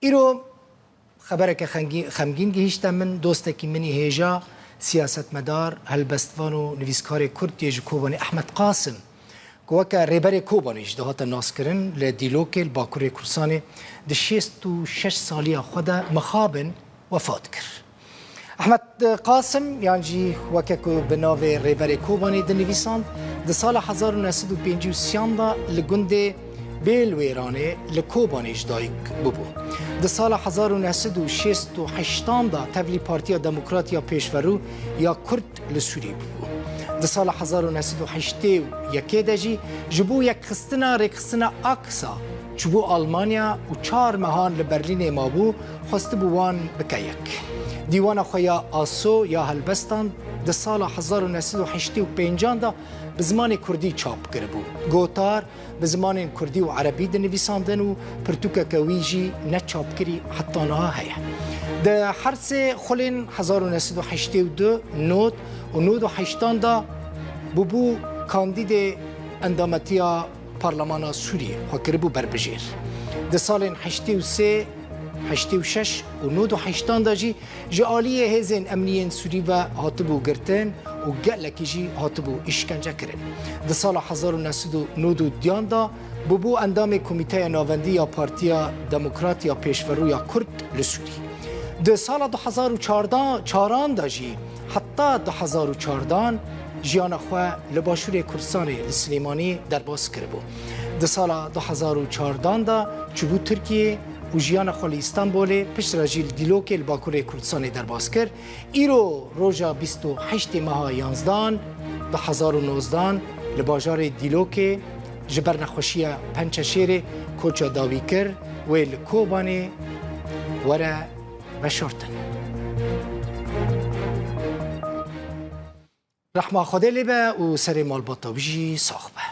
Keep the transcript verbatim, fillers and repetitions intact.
Îro xebereke xengî-, xemgîn gihîşte min. Dostekî min î hêja, siyasetmedar, helbestvan û nivîskarê kurd yê ji Kobanê Ehmed Qasim, ku weke Rêberê Kobanê jî dihate naskirin, li Dîlokê li Bakurê Kurdistanê di şêst û şeş saliya xwe de mixabin wefat kir. Ehmed Qasim, yan jî weke ku bi navê Rêberê Kobanê dinivîsand, di sala hezar û neh sed û pêncî û sêyan de li gundê Bêlwêranê li Kobanê ji dayik bûbû. Di sala hezar û neh sed û şêst û heştan de tevlî Partiya Demokrat ya Pêşverû ya Kurd li Sûrî bûbû. Di sala hezar û neh sed û heştê û yekê de jî ji bo yekxistina rêkxistina Aksa çûbû Almanya û çar mehan li Berlînê mabû, xwestibû wan bike yek. Dîwana xwe ya Aso ya helbestan di sala hezar û neh sed û heştê û pêncan de bi zimanê kurdî çap kiribû. Gotar bi zimanên kurdî û erebî dinivîsandin û pirtûkeke wî jî neçapkirî heta niha heye. Di her sê xulên hezar û neh sed û heştê û du, nod û nod û heştan de bûbû kandîdê endametiya Parlemana Sûriyê xwe kiribû berbijêr. Di salên heştê û sê, heştê û şeş û nod û heştan de jî ji aliyê hêzên emniyên Sûrî ve hatibû girtin û gelekî jî hatibû îşkence kirin. Di sala hezar û neh sed û nod û duyan de bûbû endamê Komîteya Navendî ya Partiya Demokrat ya Pêşverû ya Kurd li Sûrî. Di sala du hezar û çardeh, çaran de jî heta du hezar û çardan jiyana xwe li Başûrê Kurdistanê li Silêmanî derbas kiribû. Di sala du hezar û çardan de çûbû Tirkiyê û jiyana xwe li Îstanbulê, piştre jî li Dîlokê li Bakurê Kurdistanê derbas kir. Îro roja bîst û heştê meha yanzdan du hezar û nozdan li bajarê Dîlokê ji ber nexweşiya pençeşêrê koça dawî kir, wê li Kobanê were veşartin. Rehma Xwedê lê be û serê malbata wî jî sax be.